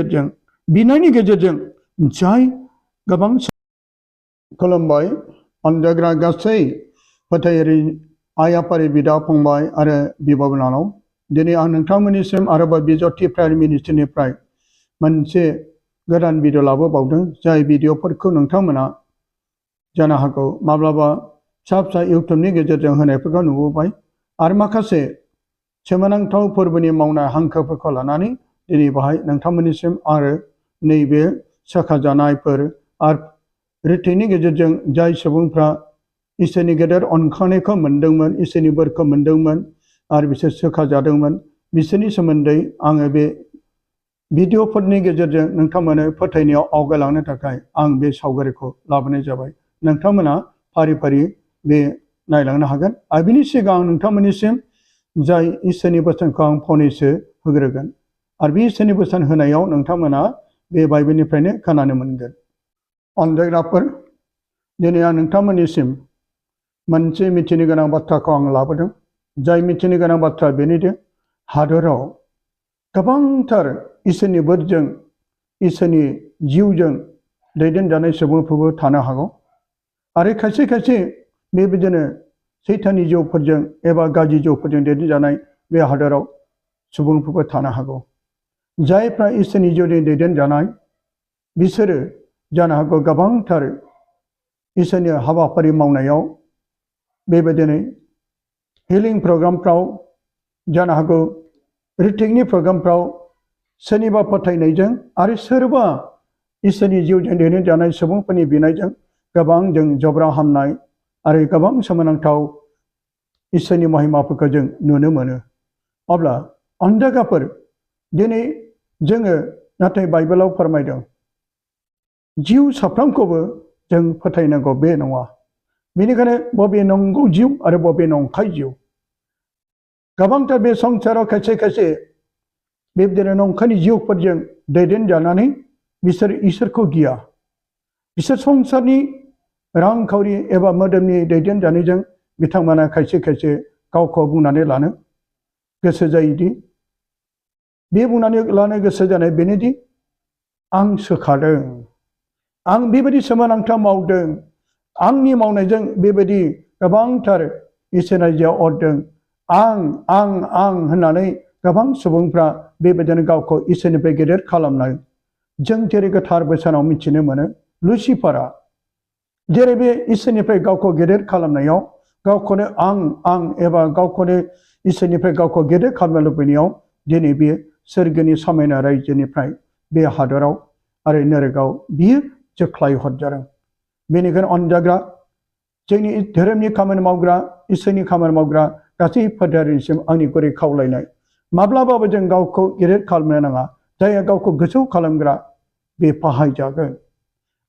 गेजेरजों बिनायनि गेजेरजों जाय गोबां खुलुमबाय अनजाग्रा गासै फोथायारि आइ आफारि बिदा फंबाय आरो बिब' बिनानाव दिनै आं नोंथांमोननिसिम आरोबाव बिजति प्राइम मिनिस्टारनिफ्राय मोनसे गोदान भिडिअ लाबोबावदों जाय भिडिअफोरखौ नोंथांमोना जानो हागौ माब्लाबा फिसा फिसा इउटुबनि गेजेरजों होनायफोरखौ नुबोबाय आरो माखासे सोमोनांथाव फोरबोनि मावनाय हांखोफोरखौ लानानै दिनै बाहाय नोंथांमोननिसिम आरो नैबे सोखाजानायफोर आरो रिटेकनि गेजेरजों जाय सुबुंफ्रा इसोरनि गेदेर अनखांनायखौ मोन्दोंमोन इसोरनि बोरखौ मोन्दोंमोन आरो बिसोर सोखाजादोंमोन बिसोरनि सोमोन्दै आङो बे भिडिअफोरनि गेजेरजों नोंथांमोननो फोथायनायाव आवगायलांनो थाखाय आं बे सावगारिखौ लाबोनाय जाबाय नोंथांमोना फारि फारि बे नायलांनो हागोन आरो बिनि सिगां नोंथांमोननिसिम जाय इसोरनि बोसोनखौ आं फंनैसो होग्रोगोन आरो बे इसोरनि बोसोन होनायाव नोंथांमोना बे बाइबेलनिफ्रायनो खोनानो मोनगोन अनजायग्राफोर दिनै आं नोंथांमोननिसिम मोनसे मिथिनो गोनां बाथ्राखौ आं लाबोदों जाय मिथिनो गोनां बाथ्रा बेनिदि हादराव गोबांथार इसोरनि बोरजों इसोरनि जिउजों दैदेनजानाय सुबुंफोरबो थानो हागौ आरो खायसे खायसे बेबायदिनो सैताननि जिउफोरजों एबा गाज्रि जिउफोरजों दैदेनजानाय बे हादराव सुबुंफोरबो थानो हागौ जायफ्रा इसोरनि जिउजों दैदेनजानाय बिसोरो जानो हागौ गोबांथार इसोरनि हाबाफारि मावनायाव बेबायदिनो हिलिं प्रग्रामफ्राव जानो हागौ रिटेकनि प्रग्रामफ्राव सोरनिबा फोथायनायजों आरो सोरबा इसोरनि जिउजों दैदेनजानाय सुबुंफोरनि बिनायजों गोबां जों जब्रा हामनाय आरो गोबां सोमोनांथाव इसोरनि महिमाफोरखौ जों नुनो मोनो अब्ला अनजायग्राफोर दिनै जोङो नाथाय बाइबेलाव फोरमायदों जिउ साफ्रोमखौबो जों फोथायनांगौ बे नङा बेनिखायनो बबे नंगौ जिउ आरो बबे नंखाय जिउ गोबांथार बे संसाराव खायसे खायसे बेबायदिनो नंखायनि जिउफोरजों दैदेनजानानै बिसोर इसोरखौ गिया बिसोर संसारनि रांखावरि एबा मोदोमनि दैदेनजानायजों बिथांमोना खायसे खायसे गावखौ बुंनानै लानो गोसो जायोदि बे बुंनानै लानो गोसो जानाय बेनोदि आं सोखादों आं बेबायदि सोमोनांथाव मावदों आंनि मावनायजों बेबायदि गोबांथार इसोरा जिआव अरदों आं होननानै गोबां सुबुंफ्रा बेबायदिनो गावखौ इसोरनिफ्राय गेदेर खालामनाय जों जेरै गोथार बोसोनाव मिथिनो मोनो लुसिफारा जेरै बे इसोरनिफ्राय गावखौ गेदेर खालामनायाव गावखौनो आं एबा गावखौनो इसोरनिफ्राय गावखौ गेदेर खालामनो लुबैनायाव दिनै बे सोरगोनि समायना रायजोनिफ्राय बे हादराव आरो नोरगाव बियो जोख्लाय हरजादों बेनिखायनो अनजाग्रा जोंनि धोरोमनि खामानि मावग्रा इसोरनि खामानि मावग्रा गासै फोथायरिनिसिम आंनि गुरै खावलायनाय माब्लाबाबो जों गावखौ गेदेर खालामनो नाङा जायहा गावखौ गोजौ खालामग्रा बे बाहायजागोन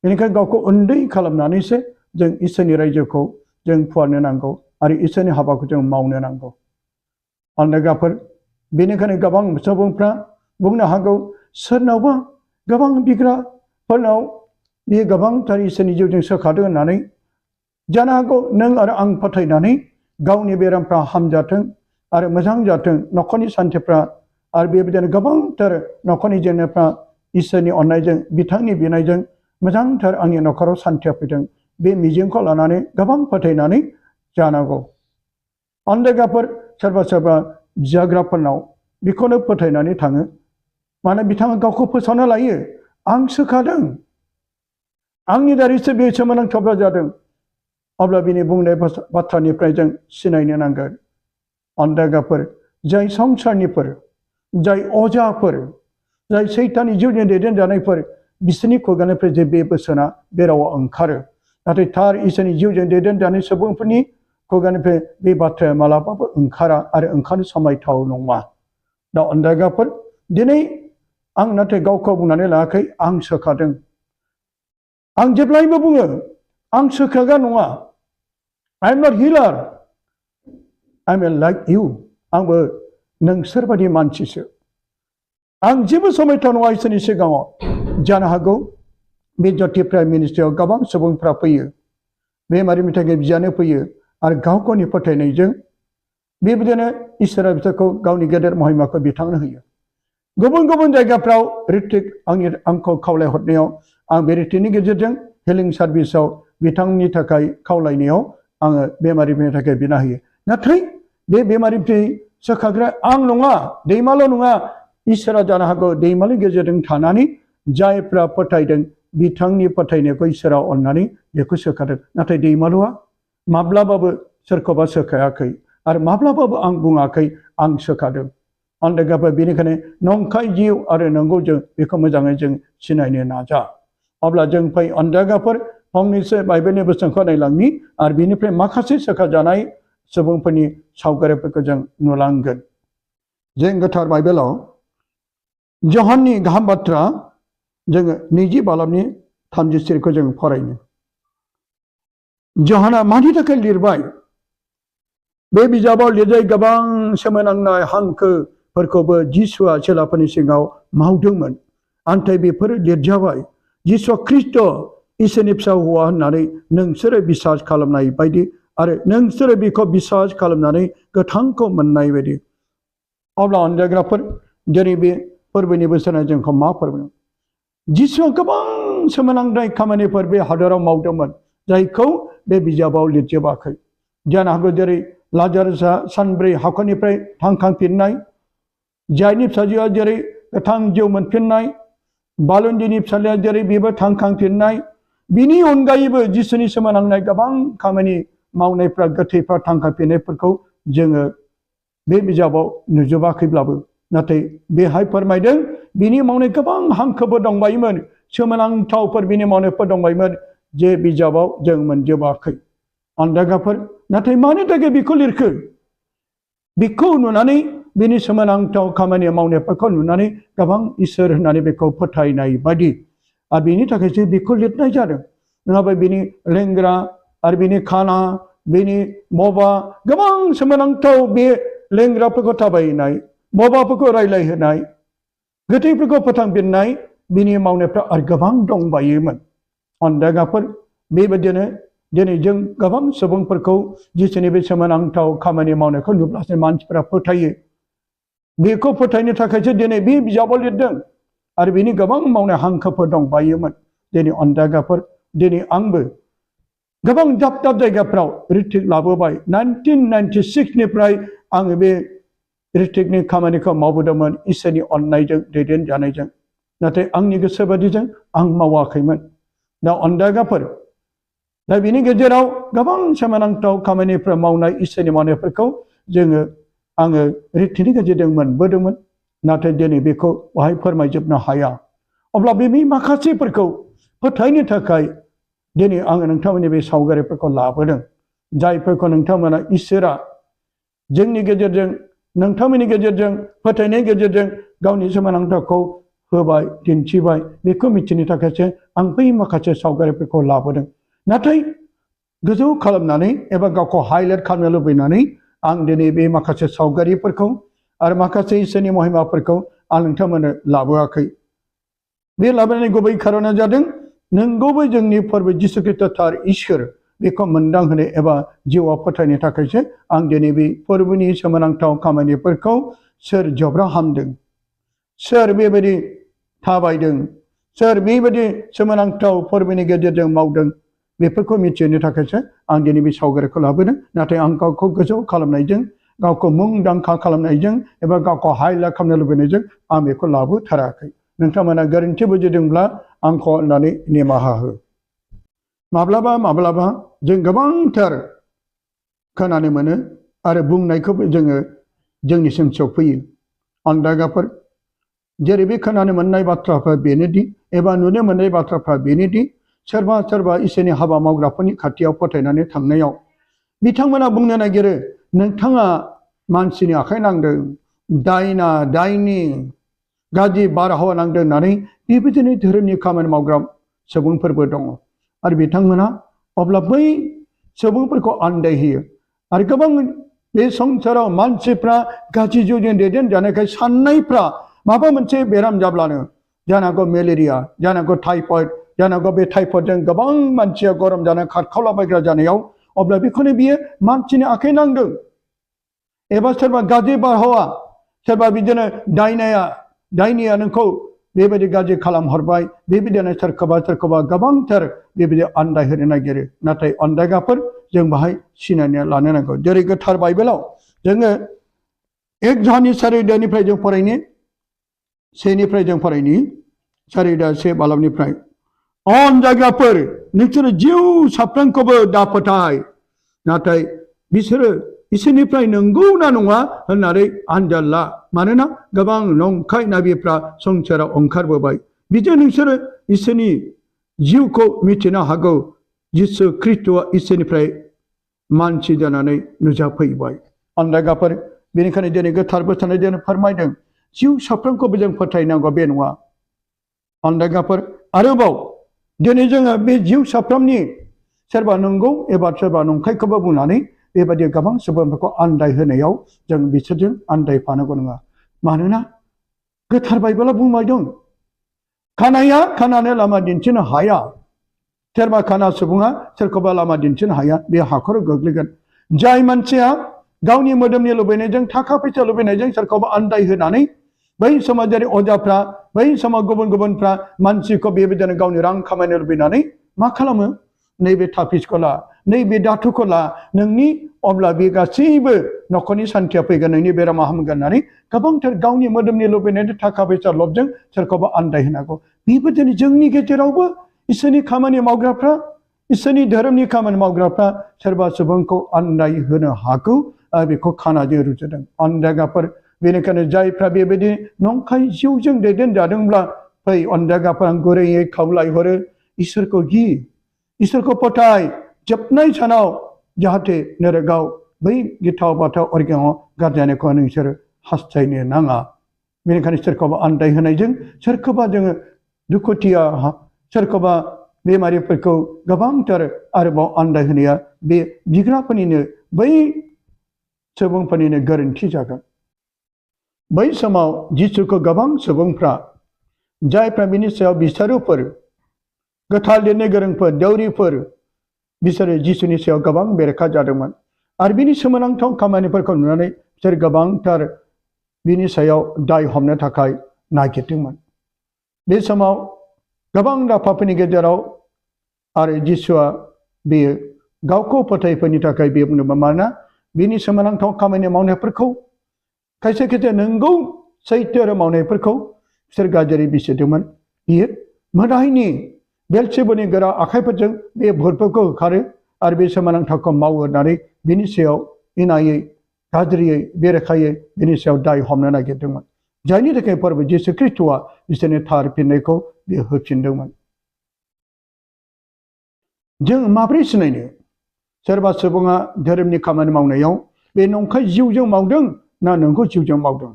बेनिखायनो गावखौ उन्दै खालामनानैसो जों इसोरनि रायजोखौ जों फुवारनो नांगौ आरो इसोरनि हाबाखौ जों मावनो नांगौ अनजायग्राफोर बेनिखायनो गोबां सुबुंफ्रा बुंनो हागौ सोरनावबा गोबां बिग्राफोरनाव बे गोबांथार इसोरनि जिउजों सोखादों होननानै जानो हागौ नों आरो आं फोथायनानै गावनि बेरामफ्रा हामजाथों आरो मोजां जाथों न'खरनि सान्थिफ्रा आरो बेबायदिनो गोबांथार न'खरनि जेंनाफ्रा इसोरनि अननायजों बिथांनि बिनायजों मोजांथार आंनि न'खराव सान्थिया फैदों बे मिजिंखौ लानानै गोबां फोथायनानै जानांगौ अनजायग्राफोर सोरबा सोरबा बिजाग्राफोरनाव बेखौनो फोथायनानै थाङो मानो बिथाङा गावखौ फोसावना लायो आं सोखादों आंनि दारैसो बे सोमोनांथावफ्रा जादों अब्ला बिनि बुंनाय बाथ्रानिफ्राय जों सिनायनो नांगोन अनजायग्राफोर जाय संसारनिफोर जाय अजाफोर जाय सैताननि जिउजों दैदेनजानायफोर बिसोरनि खुगानिफ्राय जे बे बोसोना बे रावा ओंखारो नाथाय थार इसोरनि जिउजों दैदेनजानाय सुबुंफोरनि खुगानिफ्राय बे बाथ्राया मालाबाबो ओंखारा आरो ओंखारनो समायथाव नङा दा अनजायग्राफोर दिनै आं नाथाय गावखौ बुंनानै लायाखै आं सोखादों आं जेब्लायबो बुङो आं सोखाग्रा नङा I am not healer I am like you आंबो नोंसोरबायदि मानसिसो आं जेबो समायथाव नङा इसोरनि सिगाङाव जानो हागौ बे ज्योति प्राइम मिनिस्ट्रियाव गोबां सुबुंफ्रा फैयो बेमारि मेथाइखौ बिजानो फैयो आरो गाव गावनि फोथायनायजों बेबायदिनो इसोरा बिसोरखौ गावनि गेदेर महिमाखौ बिथांनो होयो गुबुन गुबुन जायगाफ्राव ऋतिक आंखौ खावलायहरनायाव आं बे ऋतिकनि गेजेरजों हिलिं सार्भिसाव बिथांनि थाखाय खावलायनायाव आङो बेमारिफोरनि थाखाय बिना होयो। नाथाय बे बेमारिफोरनि सोखाग्रा आं नङा, दैमाल' नङा, इसोरा जानो हागौ दैमानि गेजेरजों थानानै जायफ्रा फोथायदों बिथांनि फोथायनायखौ इसोरा अननानै बेखौ सोखादों। नाथाय दैमालुआ माब्लाबाबो सोरखौबा सोखायाखै आरो माब्लाबाबो आं बुङाखै आं सोखादों। अन्दायगाबो बेनिखायनो नंखाय जिउ आरो नंगौ जों बेखौ मोजाङै जों सिनायनो नाजा। अब्ला जों फै अन्दायगाफोर फंनैसो बाइबेलनि बोसोनखौ नायलांनि आरो बिनिफ्राय माखासे सोखाजानाय सुबुंफोरनि सावगारिफोरखौ जों नुलांगोन। जों गोथार बाइबेलाव जहाननि गाहाम बाथ्रा जोङो 20 बालामनि 33खौ जों फरायनो। जहाना मानि थाखाय लिरबाय? बे बिजाबाव लिरजाय गोबां सोमोनांनाय हांखोफोरखौबो जिसुआ चेलाफोरनि सिगाङाव मावदोंमोन। नाथाय बेफोरो लिरजाबाय जिसुआ ख्रिस्ट' इसोरनि फिसा हौवा होननानै नोंसोरो बिसास खालामनाय बायदि आरो नोंसोरो बेखौ बिसास खालामनानै गोथांखौ मोननाय बायदि। अब्ला अनजायग्राफोर दिनै बे फोरबोनि बोसोरा जोंखौ मा फोरमायो? जिसुआ गोबां सोमोनांनाय खामानिफोर बे हादराव मावदोंमोन जायखौ बे बिजाबाव लिरजोबाखै। जानो हागौ जेरै लाजारुसआ सानब्रै हाखरनिफ्राय थांखांफिननाय, जायनि फिसाजोआ जेरै गोथां जिउ मोनफिननाय, बालुन्दिनि फिसाज्लाया जेरै बेबो थांखांफिननाय, बिनि अनगायैबो जिसुनि सोमोनांनाय गोबां खामानि मावनायफ्रा गोथैफ्रा थांखांफिननायफोरखौ जोङो बे बिजाबाव नुजोबाखैब्लाबो नाथाय बेहाय फोरमायदों बिनि मावनाय गोबां हांखोफोर दंबायोमोन, सोमोनांथावफोर बिनि मावनायफोर दंबायोमोन जे बिजाबाव जों मोनजोबाखै। अन्दायगाफोर नाथाय मानि थाखाय बेखौ लिरखो? बेखौ नुनानै बिनि सोमोनांथाव खामानि मावनायफोरखौ नुनानै गोबां इसोर होननानै बेखौ फोथायनाय बायदि आरो बेनि थाखायसो बेखौ लिरनाय जादों। नङाबा बिनि लेंग्रा आरो बिनि खाना, बिनि मबा, गोबां सोमोनांथाव बे लेंग्राफोरखौ थाबायनाय, मबाफोरखौ रायलायहोनाय, गोथैफोरखौ फोथांफिननाय, बिनि मावनायफ्रा आरो गोबां दंबायोमोन। अन्दायगाफोर बेबायदिनो दिनै जों गोबां सुबुंफोरखौ जिसुनि बे सोमोनांथाव खामानि मावनायखौ नुब्लासो मानसिफोरा फोथायो। बेखौ फोथायनो थाखायसो दिनै बे बिजाबाव लिरदों आरो बिनि गोबां मावनाय हांखोफोर दंबायोमोन। दिनै अन्दायगाफोर दिनै आंबो गोबां दाब दाब जायगाफ्राव ऋतिक लाबोबाय। 1996निफ्राय आङो बे ऋतिकनि खामानिखौ मावबोदोंमोन इसोरनि अननायजों दैदेनजानायजों। नाथाय आंनि गोसो बादिजों आं मावाखैमोन। दा अन्दायगाफोर दा बिनि गेजेराव गोबां सोमोनांथाव खामानिफोर मावनाय इसोरनि मावनायफोरखौ आङो ऋतिकनि गेजेरजों मोनबोदोंमोन। नाथाय दिनै बेखौ बाहाय फोरमायजोबनो हाया। अब्ला बे माखासेफोरखौ फोथायनो थाखाय दिनै आङो नोंथांमोननि बे सावगारिफोरखौ लाबोदों। जायफोरखौ नोंथांमोना इसोरा जोंनि गेजेरजों नोंथांमोननि गेजेरजों फोथायनायनि गेजेरजों गावनि सोमोनांथावखौ होबाय, दिन्थिबाय। बेखौ मिथिनो थाखायसो आं बै माखासे सावगारिफोरखौ लाबोदों। नाथाय गोजौ खालामनानै एबा गावखौ हाइलाइट खालामनो लुबैनानै आं दिनै बे माखासे सावगारिफोरखौ आरो माखासे इसोरनि महिमाफोरखौ आं नोंथांमोननो लाबोआखै। बे लाबोनायनि गुबै खारना जादों नंगौबै जोंनि फोरबो जिसु ख्रीष्ट थार इसोर बेखौ मोनदांहोनो एबा जिउआव फोथायनो थाखायसो आं दिनै बे फोरबोनि सोमोनांथाव खामानिफोरखौ सोर जब्रा हामदों, सोर बेबायदि थाबायदों, सोर बेबायदि सोमोनांथाव फोरबोनि गेजेरजों मावदों, बेफोरखौ मिथिनो थाखायसो आं दिनै बे सावगारिखौ लाबोदों। नाथाय आं गावखौ गोजौ खालामनायजों, गावखौ मुंदांखा खालामनायजों एबा गावखौ हाइलाइट खालामनो लुबैनायजों आं बेखौ लाबोथाराखै। नोंथांमोना गोरोन्थि बुजिदोंब्ला आंखौ अननानै निमाहा हो। माब्लाबा जों गोबांथार खोनानो मोनो आरो बुंनायखौबो जोङो जोंनिसिम सफैयो। अन्दायगाफोर जेरै बे खोनानो मोननाय बाथ्राफ्रा बेनोदि एबा नुनो मोननाय बाथ्राफ्रा बेनोदि सोरबा इसोरनि हाबा मावग्राफोरनि खाथियाव फोथायनानै थांनायाव बिथांमोना बुंनो नागिरो नोंथाङा मानसिनि आखाइ नांदों, दायना दायनि गाज्रि बारहावा नांदों होननानै बेबायदिनो धोरोमनि खामानि मावग्रा सुबुंफोरबो दङ। आरो बिथांमोना अब्ला बै सुबुंफोरखौ आन्दायहोयो। आरो गोबां बे संसाराव मानसिफ्रा गाज्रि जिउजों दैदेनजानायखाय साननायफ्रा माबा मोनसे बेराम जाब्लानो जानो हागौ मेलेरिया, जानो हागौ टाइफयड, जानो हागौ बे टाइफयडजों गोबां मानसिया गरम जानाय खारखावलाबायग्रा जानायाव अब्ला बेखौनो बियो मानसिनि आखाइ नांदों। एबा सोरबा गाज्रि बारहावा, सोरबा बिदिनो दायनाया दायनिया नोंखौ बेबायदि गाज्रि खालामहरबाय बेबायदिनो सोरखौबा गोबांथार बेबायदि आन्दाय होनो नागिरो नाथाय आन्दायग्राफोर जों बाहाय सिनायना लानो नांगौ जेरै गोथार बाइबेलाव जोङो 1 जन 4 जों फरायनि 1 जों फरायनि 4 बालावनिफ्राय अनजायग्राफोर नोंसोर जिउ साफ्रोमखौबो दाफोथाय नाथाय बिसोरो इसोरनिफ्राय नंगौ ना नङा होननानै आनजाद ला मानोना गोबां नंखाय नाबिफ्रा संसाराव ओंखारबोबाय बिजों नोंसोरो इसोरनि जिउखौ मिथिनो हागौ जिसु ख्रीष्टआ इसोरनिफ्राय मानसि जानानै नुजाफैबाय आनदायग्राफोर बेनिखायनो दिनै गोथार बोसोनजों जों फोरमायदों जिउ साफ्रोमखौबो जों फोथायनांगौ बे नङा आनदायग्राफोर आरोबाव दिनै जोङो बे जिउ साफ्रोमनि सोरबा नंगौ एबा सोरबा नंखायखौबो बुंनानै बेबायदि गोबां सुबुंफोरखौ आन्दाय होनायाव जों बिसोरजों आन्दायफानांगौ नङा मानोना गोथार बाइबेला बुंबाय दं खानाया खानानो लामा दिन्थिनो हाया सोरबा खाना सुबुङा सोरखौबा लामा दिन्थिनो हाया बे हाखराव गोग्लैगोन जाय मानसिया गावनि मोदोमनि लुबैनायजों थाखा फैसा लुबैनायजों सोरखौबा आन्दाय होनानै बै समाजारि अजाफ्रा बै समाव गुबुनफ्रा मानसिखौ बेबायदिनो गावनि रां खामायनो लुबैनानै मा खालामो नैबे थाफिसखौ ला नैबे दाथुखौ ला नोंनि अब्ला बे गासैबो न'खरनि सान्थिया फैगोन नोंनि बेरामा हामगोन होननानै गोबांथार गावनि मोदोमनि लुबैनायजों थाखा फैसा लबजों सोरखौबा आन्दाय होनांगौ बेबायदिनो जोंनि गेजेरावबो इसोरनि खामानि मावग्राफ्रा इसोरनि धोरोमनि खामानि मावग्राफ्रा सोरबा सुबुंखौ आन्दाय होनो हागौ बेखौ खानाजों रुजुदों आन्दायग्राफोर बेनिखायनो जायफ्रा बेबायदि नंखाय जिउजों दैदेनजादोंब्ला फै आन्दायग्राफ्रा गुरैयै खावलायहरो इसोरखौ गि इसोरखौ फोथाय जोबनाय सानाव जाहाथे नोरोगाव बै गिथाव बाथाव अरगेङाव गारजानायखौ नोंसोर हास्थायनो नाङा बेनिखायनो सोरखौबा आन्दाय होनायजों सोरखौबा जोङो दुखुथिया सोरखौबा बेमारिफोरखौ गोबांथार आरोबाव आन्दाय होनाया बे बिग्राफोरनिनो बै सुबुंफोरनिनो गोरोन्थि जागोन बै समाव जिसुखौ गोबां सुबुंफ्रा जायफ्रा बिनि सायाव बिसारुफोर गोथार लिरनो गोरोंफोर दौरिफोर बिसोरो जिसुनि सायाव गोबां बेरेखा जादोंमोन आरो बिनि सोमोनांथाव खामानिफोरखौ नुनानै बिसोर गोबांथार बिनि सायाव दाय हमनो थाखाय नागिरदोंमोन बे समाव गोबां दाफाफोरनि गेजेराव आरो जिसुआ बेयो गावखौ फोथायफोरनि थाखाय बे बुंदोंमोन मानोना बिनि सोमोनांथाव खामानि मावनायफोरखौ खायसे खायसे नंगौ सैथो मावनायफोरखौ बिसोर गाज्रि बिसिदोंमोन बियो मोदायनि बेलसेबुलनि गोरा आखाइफोरजों बे भुतफोरखौ होखारो आरो बे सोमोनांथावखौ मावो होननानै बिनि सायाव इनायै गाज्रियै बेरेखायै बिनि सायाव दाय हमनो नागिरदोंमोन जायनि थाखाय फोरबो जिसु ख्रीष्टआ बिसोरनि थार फिननायखौ बे होफिनदोंमोन जों माब्रै सिनायनो सोरबा सुबुङा धोरोमनि खामानि मावनायाव बे नंखाय जिउजों मावदों ना नंगौ जिउजों मावदों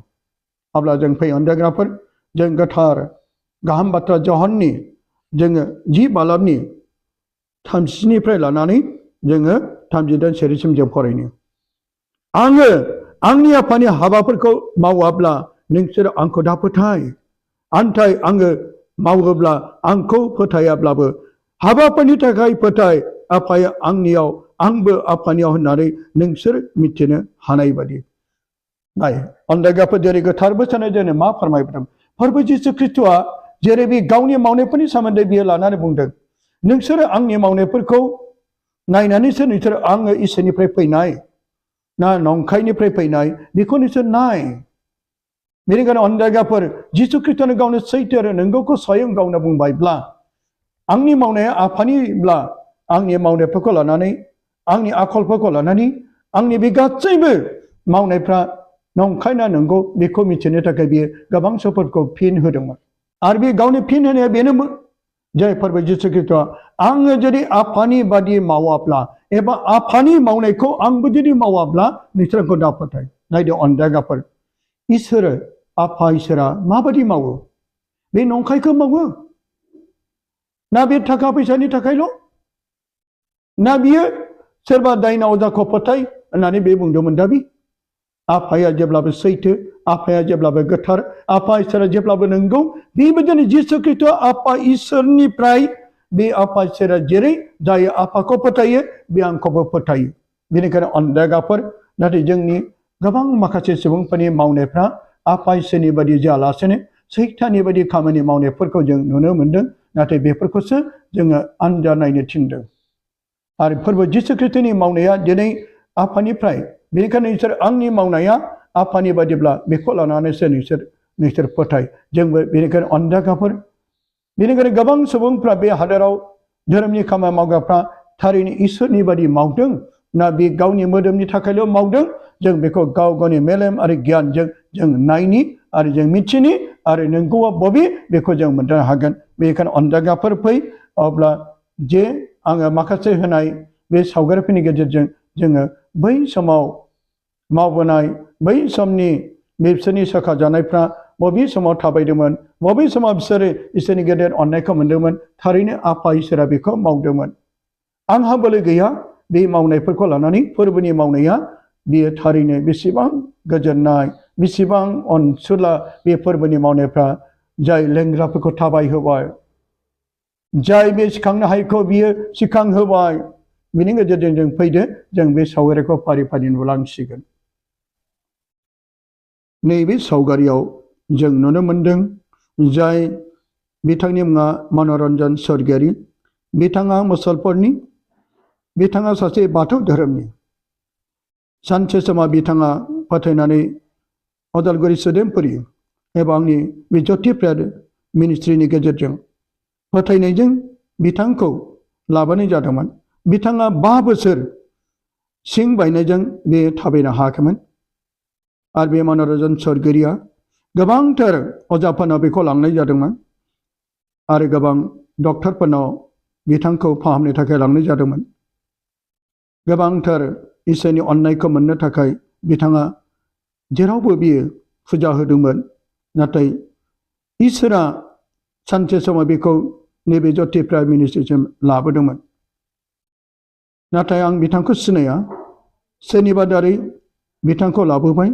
अब्ला जों फै आन्दायग्राफोर जों गोथार गाहाम बाथ्रा जहननि जोङो 10 बालाबनि 37निफ्राय लानानै जोङो 38 सेरिसिम जों फरायनो आङो आंनि आफानि हाबाफोरखौ मावाब्ला नोंसोर आंखौ दा फोथाय आन्थाय आङो मावोब्ला आंखौ फोथायाब्लाबो हाबाफोरनि थाखाय फोथाय आफाया आंनियाव आंबो आफानियाव होननानै नोंसोर मिथिनो हानाय बादि नाय आन्दायग्राफोर जेरै गोथार बोसोनाय जोंनो मा फोरमायदों फोरबो जिसु ख्रीष्टआ जेरै बे गावनि मावनायफोरनि सोमोन्दै बियो लानानै बुंदों नोंसोरो आंनि मावनायफोरखौ नायनानैसो नोंसोर आङो इसोरनिफ्राय फैनाय ना नंखायनिफ्राय फैनाय बेखौ नोंसोर नाय बेनिखायनो आन्दायग्राफोर जिसु ख्रीष्टआनो गावनो सैथो आरो नंगौखौ स्वयं गावनो बुंबायब्ला आंनि मावनाया आफानिब्ला आंनि मावनायफोरखौ लानानै आंनि आखलफोरखौ लानानै आंनि बे गासैबो मावनायफ्रा नंखाय ना नंगौ बेखौ मिथिनो थाखाय बियो गोबां समफोरखौ फिन होदोंमोन आरो बे गावनि फिन होनाया बेनोमोन जाय फोरबो जिसु ख्रीष्टआ आङो जुदि आफानि बादि मावाब्ला एबा आफानि मावनायखौ आंबो जुदि मावाब्ला नोंसोरखौ दा फोथाय नायदो अनदायग्राफोर इसोर आफा इसोरा माबादि मावो बे नंखायखौ मावो ना बे थाखा फैसानि थाखायल' ना बियो सोरबा दायना अजाखौ फोथाय होननानै बे बुंदोंमोन दा बे आफाया जेब्लाबो सैथो आफाया जेब्लाबो गोथार आफा इसोरा जेब्लाबो नंगौ बेबायदिनो जिसु ख्रीष्ट आफा इसोरनिफ्राय बे आफा इसोरा जेरै जाय आफाखौ फोथायो बे आंखौबो फोथायो बेनिखायनो अनदायग्राफोर नाथाय जोंनि गोबां माखासे सुबुंफोरनि मावनायफ्रा आफा इसोरनि बादि जायालासेनो सैतानि बायदि खामानि मावनायफोरखौ जों नुनो मोनदों नाथाय बेफोरखौसो जोङो आनजाद नायनो थिनदों आरो फोरबो जिसु ख्रिस्टनि मावनाया दिनै आफानिफ्राय बेनिखायनो नोंसोर आंनि मावनाया आफानि बादिब्ला बेखौ लानानैसो नोंसोर फोथाय जोंबो बेनिखायनो अन्धागाफोर बेनिखायनो गोबां सुबुंफ्रा बे हादोराव धोरोमनि खामानि मावग्राफ्रा थारैनो इसोरनि बादि मावदों ना बे गावनि मोदोमनि थाखायल' मावदों जों बेखौ गाव गावनि मेलेम आरो गियानजों जों नायनि आरो जों मिथिनि आरो नंगौआ बबे बेखौ जों मोनदांनो हागोन बेनिखायनो अन्धागाफोर फै अब्ला जे आङो माखासे होनाय बे सावगारिफोरनि गेजेरजों जोङो बै समाव मावबोनाय बै समनि बिसोरनि साखा जानायफ्रा बबे समाव थाबायदोंमोन बबे समाव बिसोरो इसोरनि गेदेर अननायखौ मोन्दोंमोन थारैनो आफा इसोरा बेखौ मावदोंमोन आंहा बोलो गैया बे मावनायफोरखौ लानानै फोरबोनि मावनाया बेयो थारैनो बेसेबां गोजोननाय बेसेबां अनसुला बे फोरबोनि मावनायफ्रा जाय लेंग्राफोरखौ थाबायहोबाय जाय बे सिखांनो हायैखौ बियो सिखांहोबाय बिनि गेजेरजों जों फैदो जों बे सावगारिखौ फारि फारि नुलांसिगोन नैबे सावगारियाव जों नुनो मोनदों जाय बिथांनि मुङा मनरन्जन स्वर्गियारि बिथाङा मुसलफोरनि बिथाङा सासे बाथौ धोरोमनि सानसे समाव बिथाङा फोथायनानै अदालगुरि सोदेमपुरि एबा आंनि बे ज्योति प्रेयार मिनिस्ट्रिनि गेजेरजों फोथायनायजों बिथांखौ लाबोनाय जादोंमोन बिथाङा 5 बोसोर सिं बायनायजों बे थाबायनो हायाखैमोन आरो बे मनरन्जन स्वर्गियारिया गोबांथार अजाफोरनाव बेखौ लांनाय जादोंमोन आरो गोबां डक्टरफोरनाव बिथांखौ फाहामनो थाखाय लांनाय जादोंमोन गोबांथार इसोरनि अननायखौ मोननो थाखाय बिथाङा जेरावबो बियो फुजा होदोंमोन नाथाय इसोरा सानसे समाव बेखौ नैबे ज्योति प्रेयार मिनिस्ट्रिसिम लाबोदोंमोन नाथाय आं बिथांखौ सिनाया सोरनिबा दारै बिथांखौ लाबोबाय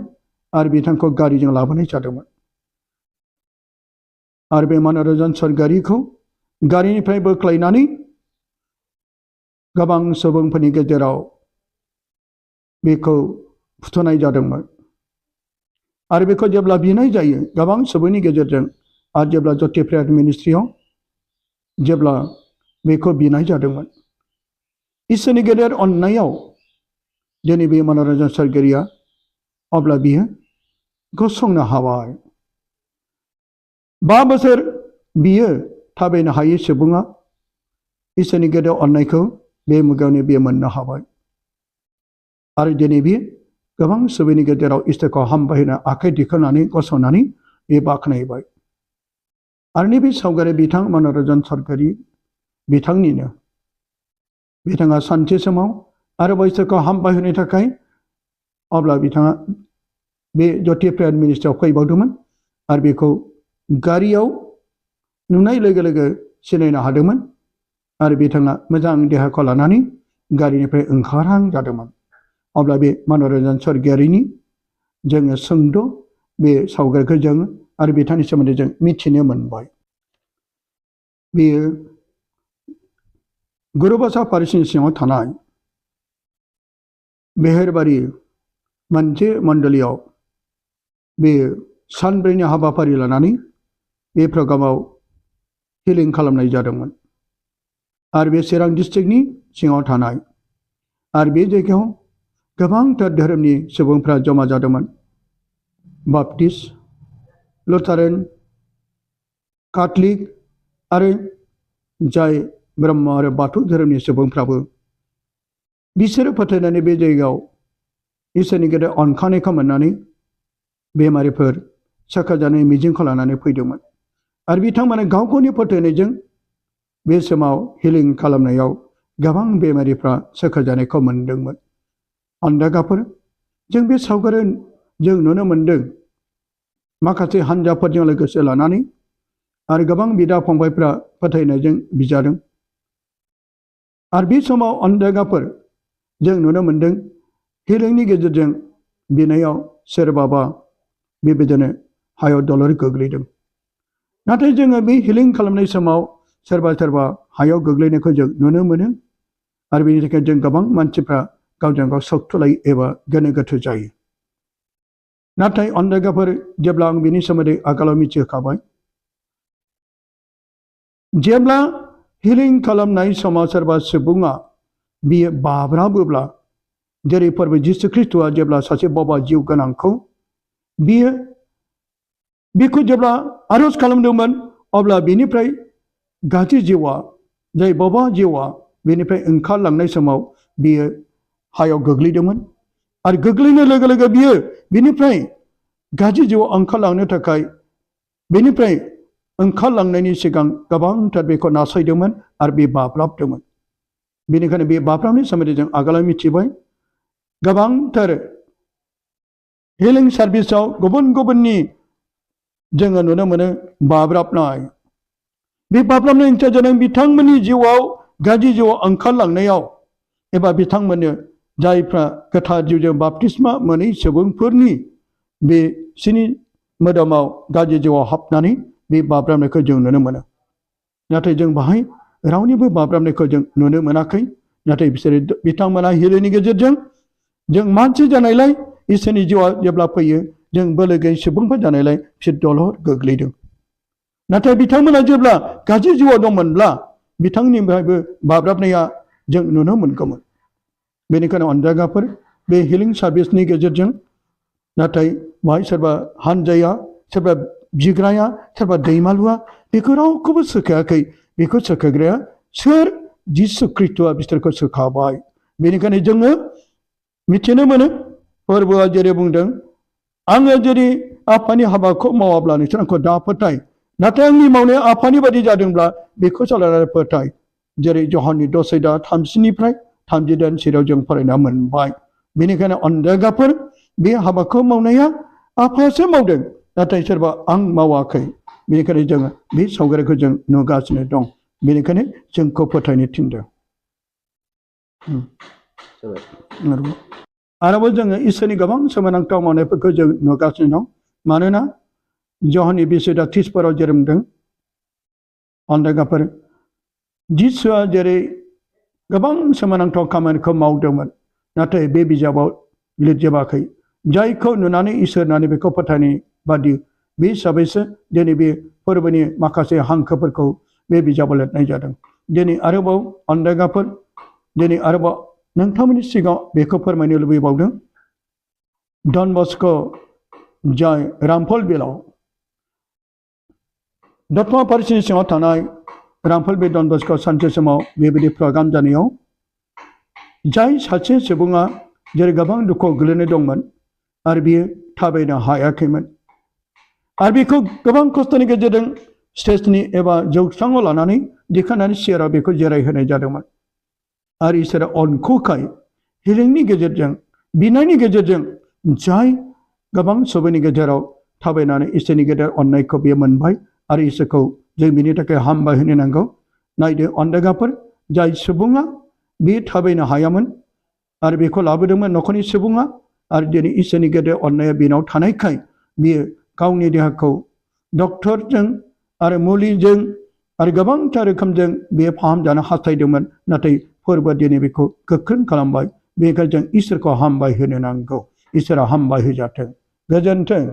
आरो बिथांखौ गारिजों लाबोनाय जादोंमोन आरो बे मनरन्जन स्वर्गियारिखौ गारिनिफ्राय बोख्लायनानै गोबां सुबुंफोरनि गेजेराव बेखौ फुथुनाय जादोंमोन आरो बेखौ जेब्ला बिनाय जायो गोबां सुबुंनि गेजेरजों आरो जेब्ला ज्योति प्रेयार मिनिस्ट्रियाव जेब्ला बेखौ बिनाय जादोंमोन इसोरनि गेदेर अननायाव दिनै बे मनरन्जन स्वर्गियारिया अब्ला बियो गसंनो हाबाय 5 बोसोर बियो थाबायनो हायै सुबुङा इसोरनि गेदेर अननायखौ बे मुगायावनो बियो मोननो हाबाय आरो दिनै बे गोबां सुबुंनि गेजेराव इसोरखौ हामबायहोनो आखाइ दिखांनानै गसंनानै बे बाख्नायबाय आरो नैबे सावगारि बिथां मनरन्जन स्वर्गियारि बिथांनिनो बिथाङा सानसे समाव आरोबाव इसोरखौ हामबायहोनो थाखाय अब्ला बिथाङा बे ज्योति प्रेयार मिनिस्ट्रियाव फैबावदोंमोन आरो बेखौ गारियाव नुनाय लोगो लोगो सिनायनो हादोंमोन आरो बिथाङा मोजां देहाखौ लानानै गारिनिफ्राय ओंखारहां जादोंमोन अब्ला बे मनरन्जन स्वर्गियारिनि जोङो सुंद' बे सावगारिखौ जों आरो बिथांनि सोमोन्दै जों मिथिनो मोनबाय बेयो गुरुबासा पारिसनि सिङाव थानाय बेहेरबारि मोनसे मण्डलियाव बे सानब्रैनि हाबाफारि लानानै बे प्रग्रामाव हिलिं खालामनाय जादोंमोन आरो बे चिरां डिस्ट्रिक्टनि सिङाव थानाय आरो बे जायगायाव गोबांथार धोरोमनि सुबुंफ्रा जमा जादोंमोन बाप्टिस्ट लुथारेन काथलिक आरो जाय ब्रह्म आरो बाथौ धोरोमनि सुबुंफ्राबो बिसोरो फोथायनानै बे जायगायाव इसोरनि गेदेर अनखांनायखौ मोननानै बेमारिफोर साखाजानाय मिजिंखौ लानानै फैदोंमोन आरो बिथांमोना गाव गावनि फोथायनायजों बे समाव हिलिं खालामनायाव गोबां बेमारिफ्रा साखाजानायखौ मोनदोंमोन अन्धागाफोर जों बे सावगारि जों नुनो मोनदों माखासे हान्जाफोरजों लोगोसे लानानै आरो गोबां बिदा फंबायफ्रा फोथायनायजों बिजादों आरो बे समाव अन्धागाफोर जों नुनो मोनदों हिलिंनि गेजेरजों बिनायाव सोरबाबा बेबायदिनो हायाव दलर गोग्लैदों नाथाय जोङो बे हिलिं खालामनाय समाव सोरबा सोरबा हायाव गोग्लैनायखौ जों नुनो मोनो आरो बेनि थाखाय जों गोबां मानसिफ्रा गावजों गाव सौथुलायो एबा गोनो गोथो जायो नाथाय अन्धागाफोर जेब्ला आं बिनि सोमोन्दै आगोलाव मिथिहोखाबाय जेब्ला हिलिं खालामनाय समाव सोरबा सुबुङा बियो बाब्राबोब्ला जेरै फोरबो जिसु ख्रिस्ट'आ जेब्ला सासे बाबा जिउ गोनांखौ बिखौ जेब्ला आरज खालामदोंमोन अब्ला बिनिफ्राय गाज्रि जिउआ जाय बाबा जिउआ बेनिफ्राय ओंखारलांनाय समाव बियो हायाव गोग्लैदोंमोन आरो गोग्लैनाय लोगो लोगो बियो बिनिफ्राय गाज्रि जिउआव ओंखारलांनो थाखाय बेनिफ्राय ओंखारलांनायनि सिगां गोबांथार बेखौ नासयदोंमोन आरो बे बाब्राबदोंमोन। बेनिखायनो बे बाब्राबनि सोमोन्दै जों आगोलाव मिथिबाय। गोबांथार हिलिं सार्भिसाव गुबुन गुबुननि जोङो नुनो मोनो बाब्राबनाय। बे बाब्राबनाय ओंथिया जादों बिथांमोननि जिउआव गाज्रि जिउआव ओंखारलांनायाव एबा बिथांमोननो जायफ्रा गोथार जिउजों बाप्तिस्मा मोनै सुबुंफोरनि बिसिनि मोदोमाव गाज्रि जिउआव हाबनानै बे बाब्राबनायखौ जों नुनो मोनो। नाथाय जों बाहाय रावनिबो बाब्राबनायखौ जों नुनो मोनाखै। नाथाय बिथांमोना हिलिंनि गेजेरजों जों मानसि जानायलाय इसोरनि जिउआ जेब्ला फैयो जों बोलो गैयै सुबुंफोर जानायलाय बिसोर दलर गोग्लैदों। नाथाय बिथांमोना जेब्ला गाज्रि जिउआव दंमोनब्ला बिथांनिफ्रायबो बाब्राबनाया जों नुनो मोनगौमोन। बेनिखायनो अनजायगाफोर बे हिलिं सार्भिसनि गेजेरजों नाथाय बाहाय सोरबा हानजाया सोरबा बिग्राया सोरबा दैमालुआ बेखौ रावखौबो सोखायाखै। बेखौ सोखाग्राया सोर? जिसु ख्रिस्ट'आ बिसोरखौ सोखाबाय। बेनिखायनो जोङो मिथिनो मोनो फोरबोआ जेरै बुंदों आङो जेरै आफानि हाबाखौ मावाब्ला नोंसोर आंखौ दा फोथाय, नाथाय आंनि मावनाया आफानि बायदि जादोंब्ला बेखौ सालायनानै फोथाय। जेरै जहाननि 10:30 जों फरायना मोनबाय। बेनिखायनो अनजायगाफोर बे हाबाखौ मावनाया आफायासो मावदों, नाथाय सोरबा आं मावाखै। बेनिखायनो जोङो बे सावगारिखौ जों नुगासिनो दं। बेनिखायनो जोंखौ फोथायनो थिनदों। आरोबाव जोङो इसोरनि गोबां सोमोनांथाव मावनायफोरखौ जों नुगासिनो दं। मानोना जहाननि बिसुदा 30 जेरै बुंदों अनजायगाफोर जिसुआ जेरै गोबां सोमोनांथाव खामानिखौ मावदोंमोन, नाथाय बे बिजाबाव लिरजोबाखै। जायखौ नुनानै इसोर होननानै बेखौ फोथायनाय बादि बे हिसाबैसो दिनै बे फोरबोनि माखासे हांखोफोरखौ बे बिजाबाव लिरनाय जादों। दिनै आरोबाव अनजायगाफोर दिनै आरोबाव नोंथांमोननि सिगाङाव बेखौ फोरमायनो लुबैबावदों। डन बस्क' जाय रामफल बिलाव दतमा फारसिनि सिङाव थानाय रामफल बे डन बस्क' सानसे समाव बेबायदि प्रग्राम जानायाव जाय सासे सुबुङा जेरै गोबां दुखुआव गोलैनाय दंमोन आरो बियो थाबायनो हायाखैमोन आरो बेखौ गोबां खस्थ'नि गेजेरजों स्टेजनि एबा जौस्राङाव लानानै दिखांनानै सियाराव बेखौ जिरायहोनाय जादोंमोन। आरो इसोरा अनखौखाय हिलिंनि गेजेरजों बिनायनि गेजेरजों जाय गोबां सुबुंनि गेजेराव थाबायनानै इसोरनि गेदेर अननायखौ बियो मोनबाय आरो इसोरखौ जों बिनि थाखाय हामबाय होनो नांगौ। नायदो अनजायगाफोर जाय सुबुङा बे थाबायनो हायामोन आरो बेखौ लाबोदोंमोन न'खरनि सुबुङा आरो दिनै इसोरनि गेदेर अननाया बेनाव थानायखाय बियो गावनि देहाखौ डक्टरजों आरो मुलिजों आरो गोबांथार रोखोमजों बेयो फाहामजानो हास्थायदोंमोन, नाथाय फोरबोआ दिनै बेखौ गोख्रों खालामबाय। बेनिखायनो जों इसोरखौ हामबाय होनो नांगौ। इसोरा हामबाय होजाथों। गोजोन्थों।